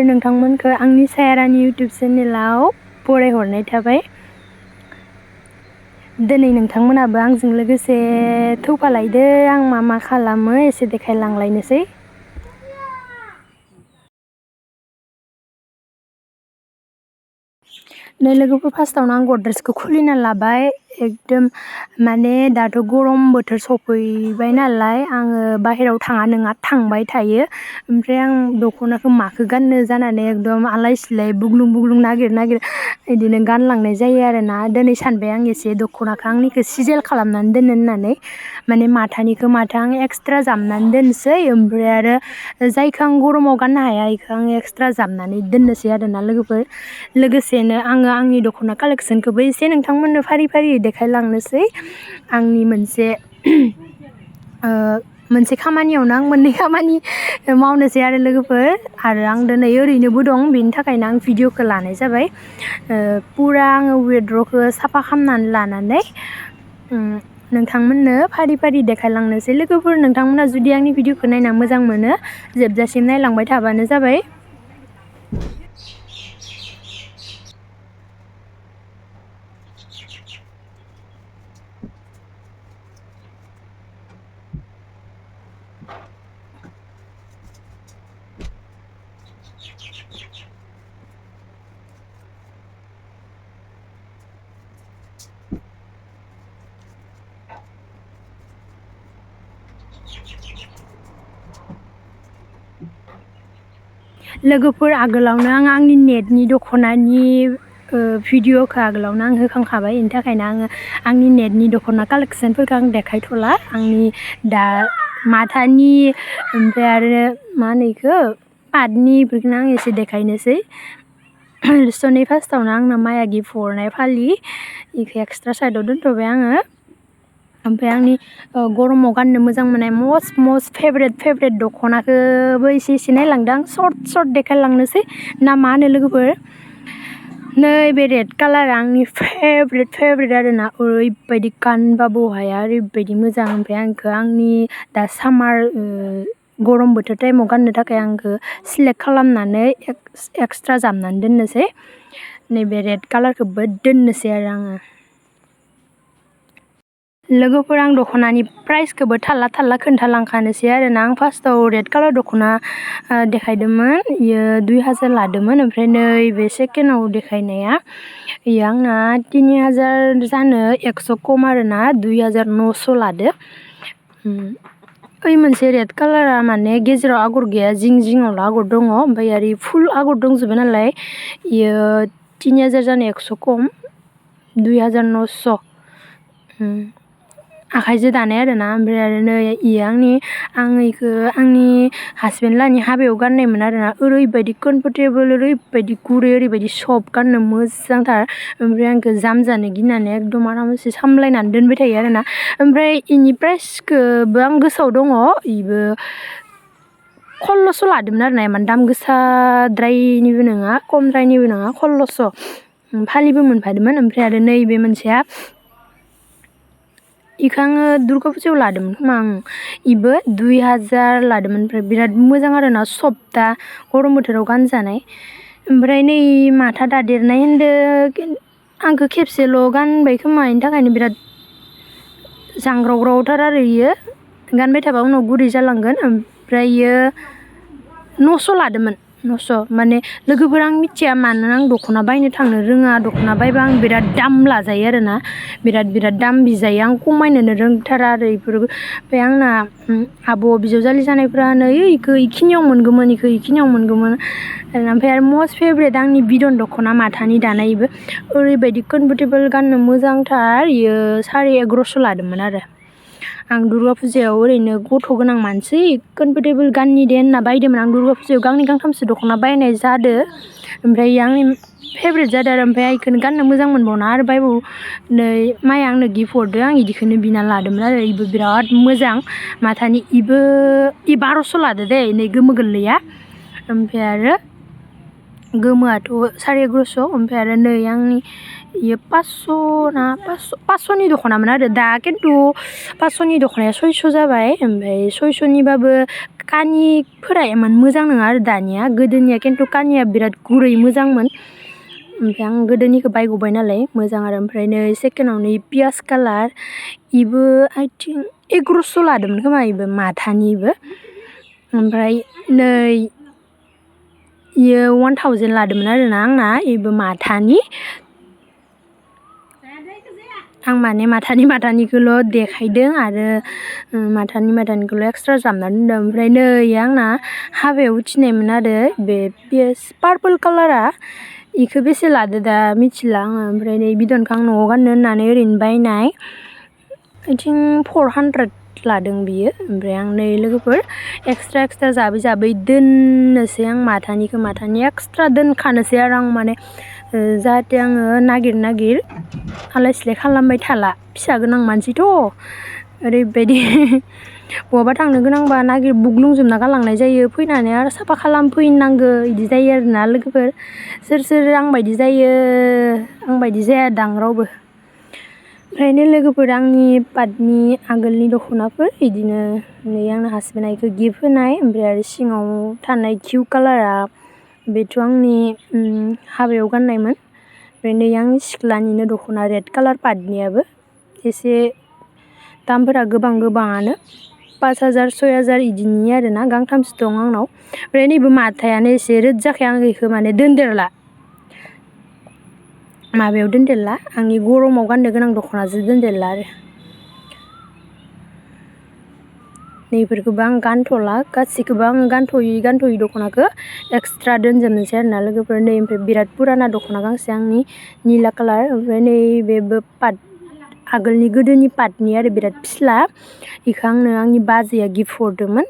नोंथांमोनखौ आंनि सायारानि इउटुब चेनेलाव बरायहरनाय थाबाय। दिनै नोंथांमोनाबो आंजों लोगोसे थौफालायदो आं मा मा खालामो एसे देखायलांलायनोसै। नै लोगोफोर फार्स्टआवनो आं गद्रेजखौ खुलिना लाबाय एकदम माने दाथ' गरम बोथोर सफैबाय नालाय आङो बाहेरायाव थाङा नङा थांबाय थायो। ओमफ्राय आं दख'नाखौ माखो गाननो जानानै एकदम आलाय सिलाय बुग्लुं बुग्लुं नागिर बिदिनो गानलांनाय जायो आरोना। दिनै सानबाय आं एसे दख'नाखौ आंनिखौ सिजेल खालामनानै दोननो होननानै माने माथानिखौ माथा आं एक्सट्रा जाबनानै दोनसै ओमफ्राय आरो जायखौ आं गरमाव गाननो हाया बेखौ आं एक्सट्रा जाबनानै दोननोसै आरोना लोगोफोर। लोगोसेनो आङो आंनि दख'ना कालेक्सनखौबो एसे नोंथांमोननो फारि फारि देखायलांनोसै। आंनि मोनसे खामानियावनो आं मोननै खामानि मावनोसै आरो लोगोफोर। आरो आं दिनै ओरैनोबो दं बेनि थाखायनो आं भिडिअखौ लानाय जाबाय। पुरा आङो वेद्र'खौ साफा खालामनानै लानानै नोंथांमोननो फारि फारि देखायलांनोसै। लोगोफोर नोंथांमोना जुदि आंनि भिडिअखौ नायना मोजां मोनो जोबजासिम नायलांबाय थाबानो जाबाय। लोगोफोर आगोलावनो आं आंनि नेटनि दख'नानि भिडिअखौ आगोलावनो आं होखांखाबाय। बेनि थाखायनो आङो आंनि नेटनि दख'ना कालेक्सनफोरखौ आं देखायथ'ला। आंनि दा माथानि ओमफ्राय आरो मा होनो बेखौ पाटनि बेफोरखौनो आं एसे देखायनोसै। सनै फार्स्टआवनो आंनो माया गिफ्ट हरनाय फालि बेखौ एक्सट्रा साइडआव दोनथ'बाय आङो। ओमफ्राय आंनि गरमाव गाननो मोजां मोननाय मस्ट फेभरेट दख'नाखौबो एसे नायलांदों आं सर्ट देखायलांनोसै ना मा होनो लोगोफोर। नै बे रेड कालारा आंनि फेभरेट आरोना। ओरैबायदि गानबाबो हाया ओरैबायदि मोजां। ओमफ्राय आंखौ आंनि दा सामार गरम बोथोर टाइमाव गाननो थाखाय आंखौ सिलेक्ट खालामनानै एक्सट्रा जाबनानै दोननोसै। नैबे रेड कालारखौबो दोननोसै आरो आङो। लोगोफोर आं दख'नानि प्राइसखौबो थाल्ला खोन्थालांखानोसै आरोना। आं फार्स्टआव रेड कालार दख'ना देखायदोंमोन बेयो 2000 लादोंमोन। ओमफ्राय नैबे सेकेन्डआव देखायनाया बेयो आंना 3000 जानो 100 खम आरोना 2900 लादो। ओइ मोनसे रेड कालारा माने गेजेराव आगर गैया जिङावल' आगर दङ। ओमफ्राय आरो फुल आगर दंजोबो नालाय बेयो 3000 जानो 100 खम 2900 आखाइजों दानाय आरोना। ओमफ्राय आरो नै आं बेखौ आंनि हासबेन्ड लानि हाबायाव गाननायमोन आरोना। ओरैबायदि कमफर्टेबोल ओरैबायदि गुरै ओरैबायदि सफ्ट गाननो मोजांथार। ओमफ्राय आंखौ जाम जानो गिनानै एकदम आरामसे सामलायनानै दोनबाय थायो आरोना। ओमफ्राय बेनि प्राइसखौबो आं गोसोआव दङ बेबो 1600 लादोंमोन आरोना। इमान दाम गोसाद्रायनिबो नङा खमद्रायनिबो नङा 1600 फालिबो मोनफादोंमोन। ओमफ्राय आरो नैबे मोनसेया बेखौ आङो दुर्गा फुजायाव लादोंमोन खोमा बेबो 2000 लादोंमोन। ओमफ्राय बिराद मोजां आरोना सफ्टआ गरम बोथोराव गानजानाय। ओमफ्राय नै माथा दादेरनाय होनदों आंखौ खेबसेल' गानबाय खोमा बेनि थाखायनो बिराद जांग्रावथार आरो बेयो गानबाय थाबा उनाव गुरै जालांगोन। ओमफ्राय बेयो 900 लादोंमोन 900 माने लोगोफोर आं मिथिया मानोना आं दख'ना बायनो थांनो रोङा। दख'ना बायबा आं बिराद दाम लाजायो आरोना बिराद दाम बिजायो। आं खमायनोनो रोंथारा आरो बेफोर। ओमफ्राय आंना आब' बिजावजालि जानायफ्रा नै बेखौ बेखिनियाव मोनगौमोन ओमफ्राय आरो मस्ट फेभरेट आंनि बिदन दख'ना माथानि दानायबो ओरैबायदि कमफर्टेबोल गाननो मोजांथार बेयो 1150 लादोंमोन आरो। आं दुर्गा फुजायाव ओरैनो गथ' गोनां मानसि कमफर्टेबोल गाननि दे होनना बायदोंमोन। आं दुर्गा फुजायाव गांनै गांथामसो दख'ना बायनाय जादों। ओमफ्राय आंनि फेभरेट जादों आरो। ओमफ्राय बेखौनो गाननो मोजां मोनबावना आरो बायबाव नै माया आंनो गिफ्ट हरदों आं बिदिखौनो बिना लादोंमोन आरो। बेबो बिराद मोजां माथानि बेबो 1200 लादो दे नै गोमो गोरलैया। ओमफ्राय आरो गोमोआथ' 1150 ओमफ्राय आरो नै आंनि इयो 500 ना 500नि दख'नामोन आरो दा खिन्थु 500नि दख'नाया 600 जाबाय ओमफ्राय 600निबाबो कानिफोरा इमान मोजां नङा आरो दानिया गोदोनिया खिन्थु कानिया बिराद गुरै मोजांमोन ओमफ्राय आं गोदोनिखौ बायग'बाय नालाय मोजां आरो ओमफ्राय नै सेकेन्डआवनो पियास कालार इबो आइ थिंक 1100 लादोंमोन खोमा इबो माथानिबो ओमफ्राय नै इयो 1000 लादोंमोन आरोना आंना इबो माथानि आं माने माथानिखौल' देखायदों आरो माथानिखौल' एक्सट्रा जाबना दोनदों ओमफ्राय नै आंना हाबायाव उथिनायमोन आरो बे पियास पार्पल कालारा इखौ बेसे लादो दा मिथिला आङो ओमफ्राय नै बिदनखौ आं न'आव गाननो होननानै ओरैनो बायनाय आइ थिंक 400 लादों बियो ओमफ्राय आं नै लोगोफोर एक्सट्रा जाबै दोननोसै आं माथानि एक्सट्रा दोनखानोसै आरो आं माने जाहाथे आङो नागिर आलाय सिलाय खालामबाय थाला फिसा गोनां मानसिथ' ओरैबायदि बहाबा थांनो गोनांबा बुग्लुंजोबना गालांनाय जायो फैनानै आरो साफा खालामफैनांगौ बिदि जायो आरोना लोगोफोर सोर आंबायदि जायो आंबायदि जायादां रावबो ओमफ्रायनो लोगोफोर आंनि पाटनि आगोलनि दख'नाफोर बिदिनो नै आंनो हासबेन्डआ इखौ गिफ्ट होनाय ओमफ्राय आरो सिङाव थानाय किउ कालारा बेथ' आंनि हाबायाव गाननायमोन ओमफ्राय नै आंनि सिख्लानिनो दख'ना रेड कालार पाटनियाबो एसे दामफोरा गोबाङानो 5000 6000 इदिनि आरोना गांथामसो दं आंनाव ओमफ्राय नैबे माथायानो एसे रोजाखाय आं बेखौ माने दोनदेरला माबायाव दोनदेरला आंनि गरमाव गाननो गोनां दख'नाजों दोनदेरला आरो नैफोरखौबो आं गानथ'ला गासैखौबो आं गानथ'यै दख'नाखौ एक्सट्रा दोनजोबनोसै आरोना लोगोफोर नै ओमफ्राय बिराद पुराना दख'ना गांसे आंनि निला कालार ओमफ्राय नैबेबो पाट आगोलनि गोदोनि पाटनि आरो बिराद फिस्ला बेखौ आंनो आंनि बाजैया गिफ्ट हरदोंमोन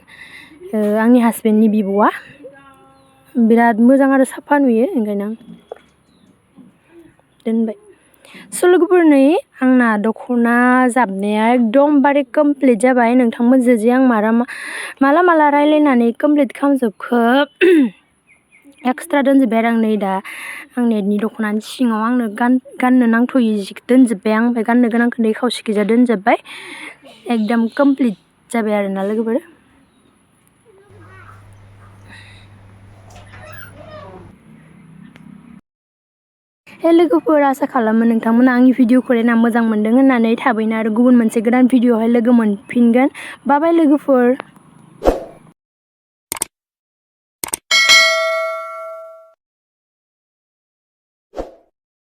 आंनि हासबेन्डनि बिब'आ बिराद मोजां आरो साफा नुयो ओंखायनो आं दोनबाय स' लोगोफोर नै आंना दख'ना जाबनाया एकदमबारे कमप्लिट जाबाय नोंथांमोनजों जे आं माला रायलायनानै कमप्लिट खालामजोबखो एक्सट्रा दोनजोब्बाय आरो आं नै दा आं नेटनि दख'नानि सिङाव आंनो गाननो नांथ'यै जिखौ दोनजोब्बाय आं ओमफ्राय गाननो गोनांखौ नै खावसेखैजा दोनजोब्बाय एकदम कमप्लिट जाबाय आरोना लोगोफोर लोगोफोर आसा खालामो नोंथांमोना आंनि भिडिअखौ नायना मोजां मोनदों होननानै थाबैनो आरो गुबुन मोनसे गोदान भिडिअआवहाय लोगो मोनफिनगोन बाय लोगोफोर